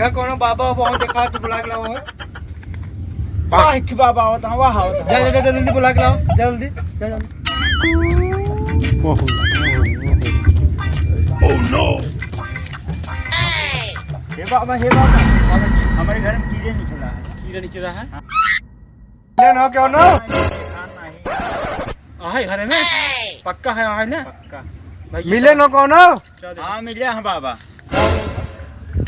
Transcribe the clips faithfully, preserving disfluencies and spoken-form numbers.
यहाँ कौनो बाबा उबा हो, देखा तो बुला के लाओ। वाह, एक बाबा आवत है, वाह, आवत है। जा, जा, जा, जल्दी बुला के लाओ, जा जल्दी, जा जल्दी। Oh no! हे बाबा, हे बाबा, हमारे घर में कीड़े निकला है। कीड़ा निकला है? मिले न कौनो? आहे घरे में? पक्का है, आहे ना? पक्का। भाई, मिले न कौनो? हाँ, मिले हैं बाबा।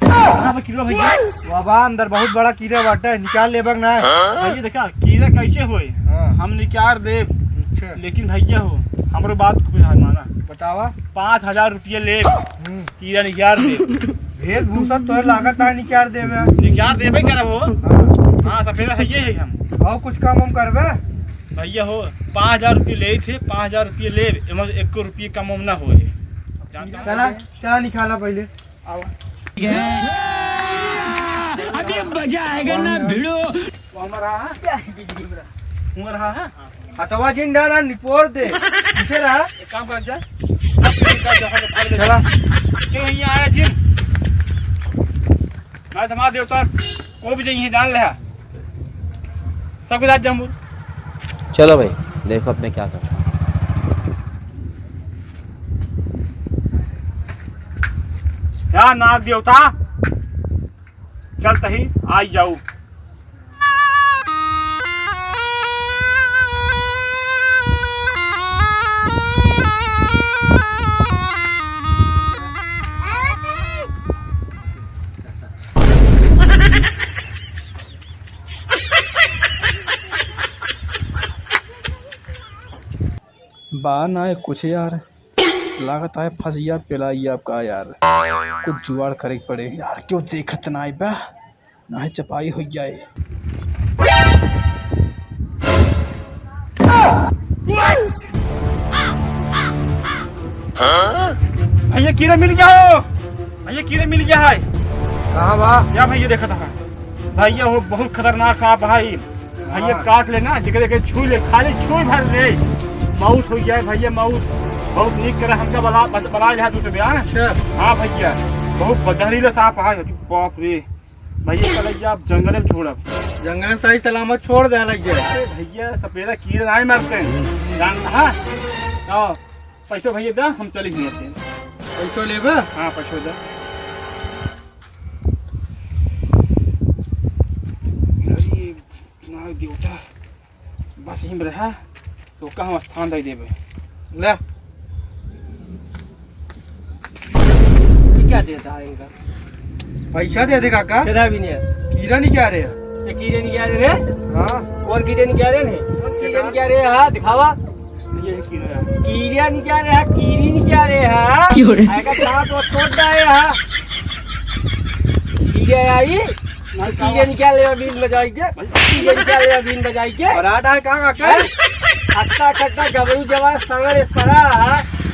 हाँ, भाई, कीड़ा भैया। बाबा, अंदर बहुत बड़ा कीड़ा बाटे, निकाल लेबक ना। हाँ? भैया, देखा, कीड़ा कैसे होए? हाँ। हम निकाल देब। अच्छा। लेकिन भैया हो, हमरो बात को यार माना। बतावा। पाँच हजार रुपये लेब। हम्म। कीड़ा निकाल देब। भेद भूसा तोहे लागत है निकाल देबे। निकाल देबे करब हो। हाँ। हाँ, सफेदा है ये है हम। और कुछ काम हम करबे? भैया हो, पाँच हजार रुपये ले थे, पाँच हजार रुपये लेब, एमे एको रुपये कम हम ना होए। चला, चला निकाला पहले। आवा। अभी मजा आएगा ना भिड़ो। वो हमारा है? वो रहा है? हथवा जिन डाला, निपोर दे। पीछे रहा। एक काम कर जा। चला। क्यों यहाँ आया जिन? मैं धमा देवता, को भी जाइए, जान ले। सब कुछ आज जम्बू। चलो भाई, देखो अब मैं क्या करता हूँ। क्या नाग देवता? चल तही आई जाऊ। बा ना कुछ यार, लागत है फंस गया, पेला गया आपका यार। कुछ जुगाड़ करे के पड़े यार, क्यों देखत ना आई बा, ना है चपाई हो जाए। भैया कीड़ा मिल गया हो, भैया कीड़ा मिल गया है। कहाँ बा? या भैया देखत है, भैया हो बहुत खतरनाक सांप है। भैया हाँ। काट लेना, जेकरे के छू ले, खाली छू भर ले, मौत हो जाए भैया, मौत। बहुत नीक करे हमका बला-, बच-, बना लिया तू तो बयान। अच्छा। हाँ भैया, बहुत ब-, जहरीला सांप है। बाप रे। भैया चल जा, आप जंगल में छोड़ब। जंगल में सही सलामत छोड़ दे लग जाए। अरे भैया, सपेरा कीड़ा नहीं मारते हैं, जान, हाँ? तो पैसो भैया दा, हम चली ही मरते हैं। पैसो लेबे? हाँ, पैसो दा। अरे, नाग देवता, बस हिम रहा, तो कहाँ स्थान दे देबे। ले। ये क्या देता है इनका? पैसा दे दे काका। कितना भी नहीं है। कीड़ा नहीं क्या रहे? ये कीड़े नहीं क्या रहे? हाँ। कौन कीड़े नहीं क्या रहे हैं? कौन कीड़े नहीं क्या रहे? हाँ, दिखावा। ये कीड़ा है। कीड़ा नहीं क्या रहे? कीड़ी नहीं क्या रहे? हाँ। क्यों रे? आएगा कहाँ तो तोड़ जाए? हाँ। कीड़ा आई। कीड़े निकाल ले अभी बजाई के, कीड़े निकाल ले अभी बजाई के। बरात है का काका? हैं? अट्टा कट्टा गबरू जवान सांगर इस परा,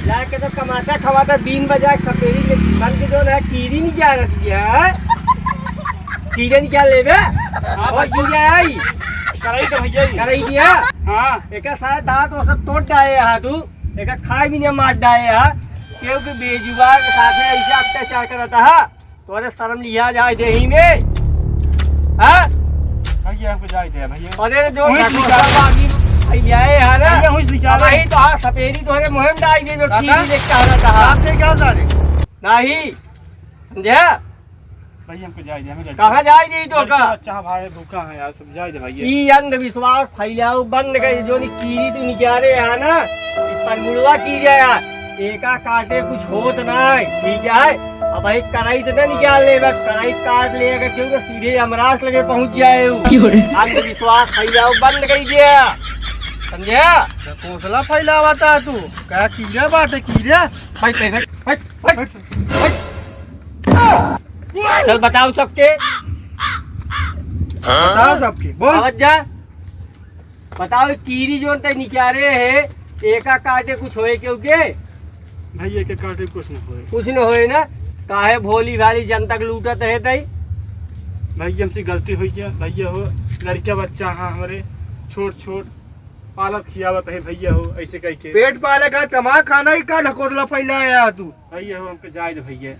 जाके तो कमाता खवाता बीन बजा के सपेरी के बन के जो ना कीड़ी निकाल रही है। कीड़े निकाल लेबे। हाँ और भाई। कीड़े आई। कराई तो भैया ही। कराई दिया। हाँ। एका सारे दांत वो सब तोड़ डाए यहाँ तू। एका खाए भी नहीं मार डाए यहाँ। क्योंकि बेजुबान के साथ में ऐसे अत्याचार करता है। तोरे शर्म लिया जाए देही में, हाँ? भैया, हमको जाए दे, भैया। अरे, जो वहीं से ढकोसला निकाल। पानी भैया है, है ना? भैया, वहीं से निकाल। वही तो, हाँ, सपेरी तोरे मुँह में डाल दे, जो काका? टीवी देखता रहता है। आप दे क्या सारे? नहीं, समझा? भैया, हमको जाए दे, हमें जाए दे। कहाँ जाए दे तो अरे, का? अच्छा भाई, भूखा है यार। जाए दे भैया। ई अंधविश्वास फैलाओ बंद कर, जो नी कीड़ी तू निकारे है ना, ई परमुड़वा कीड़ा है, एका काटे कुछ होत ना है, ठीक है? अब एक कराई तो ना निकाल ले, बस कराई काट ले, अगर क्यों तो सीधे यमराज लगे पहुंच जाए हो। क्यों रे? अंधविश्वास फैलाओ बंद कर दिया, समझे? ढकोसला फैलावा था तू, का कीड़ा बाटे कीड़ा? भाई, भाई, भाई, भाई, भाई, भाई। चल बताओ सबके। बताओ सबके, बोल। आवत जा। बताओ, कीरी जोन तक निकारे है, एका काटे कुछ होए क्यों के? भैया के काटे कुछ न होए। कुछ न होए ना? काहे भोली भाली जनता के लूटत है तई? भैया, हमसे गलती हो गया। भैया हो, लड़का बच्चा हाँ हमारे छोट छोट, पालत खियावत है भैया हो, ऐसे कह के। पेट पाले का, कमा खाना ही का ढकोसला फैलाया तू? भैया हो, हमको जाए दे भैया।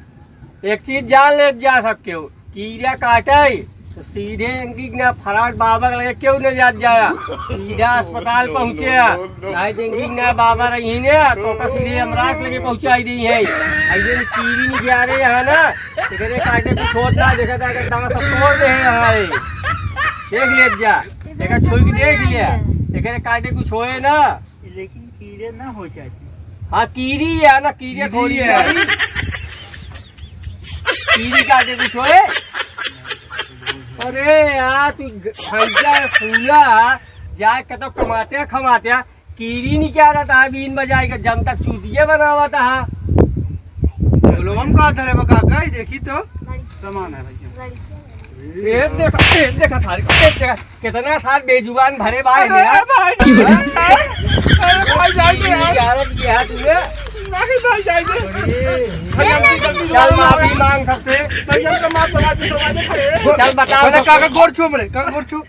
एक चीज जान ले जा सकते हो, कीड़ा काटे तो सीधे एंगी ना फरार बाबा के लगे क्यों न जात जाया, सीधा अस्पताल पहुँचे। काहे तो एंगी ना बाबा रही ने तो ओका सीधे यमराज लगे पहुँचाई दी है। अइसे कीड़ी निकारे यहाँ ना, एकरे काटे कुछ होत ना, देखा था कि दांत सब तोड़ दे हैं यहाँ रे। देख ले जा, देखा छोड़ के देख लिया, एकरे काटे कुछ होए ना। लेकिन कीड़े ना हो चाची। हाँ, कीड़ी है ना, कीड़े कीड़ी थोड़ी है। है। कीड़ी काटे कुछ होए? अरे यार, तू ग-, भैया फूला, जाए के तो कमाते खमाते, कीड़ी नहीं क्या रहता है, बीन बजाए के जब तक चूतिया बनावत है। बोलो, हम का धरे बा काका, ई देखी तो। सामान है भैया। ये देखा, ये देखा सारे, ये देखा। कितना सार बेजुबान भरे बाहर अरे यार। भाई, अरे भाई, जाइए यार। यार, ये हाथ में। नहीं भाई, जाइए। अरे, भैया, चल, माफी मांग सबसे। भैया, तो माफ करा दे, तो आगे खड़े। चल, बताओ बोले, सबसे। काका, गोड़ छू हमरे, काका, गोड़ छू।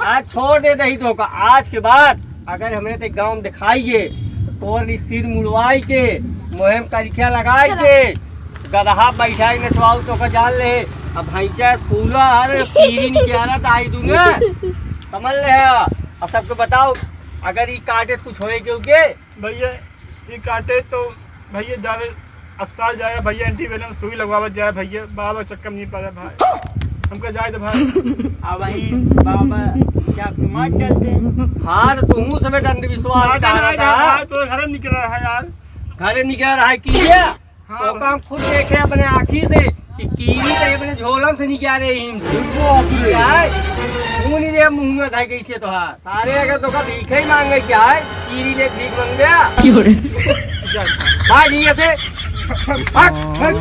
आज छोड़ दे दही तो का, आज के बाद अगर हमरे ते गाँव में दिखाइए, तोर ई सिर मुड़वाई के, मुँह में करिखिया लगाई के, गदहा बैठाई नचवाऊ तो का जान ले। अब भैंसा फूला हर कीरी निकाला तो आई दूंगा, समझ ले। अब सबको बताओ, अगर ई काटे कुछ होए के उके? भैया, ई काटे तो भैया जावे अस्पताल जाए भैया, एंटीवेनम सुई लगवावत जाए भैया, बाबा चक्कर नहीं पड़े भाई, हमका जाए दे भाई। अब वही बाबा, क्या तुम चलते? हाँ, तो तुम सब अंधविश्वास ना, ना, ना, भाई, तो घर निकल रहा है यार। घर निकल रहा है कि ये? हाँ तो भाई। हम खुद देखे अपने आँखी से कि कीरी तो अपने झोलम से निकाले ही इनसे। बिल्कुल, आप ही। क्या है? मुँह नहीं दे, मुँह में था कैसे तो हाँ। सारे अगर तो का भीख ही मांगे क्या है? कीरी ले भीख मांग गया। क्यों रे? भाग यहाँ से। भाग, भाग।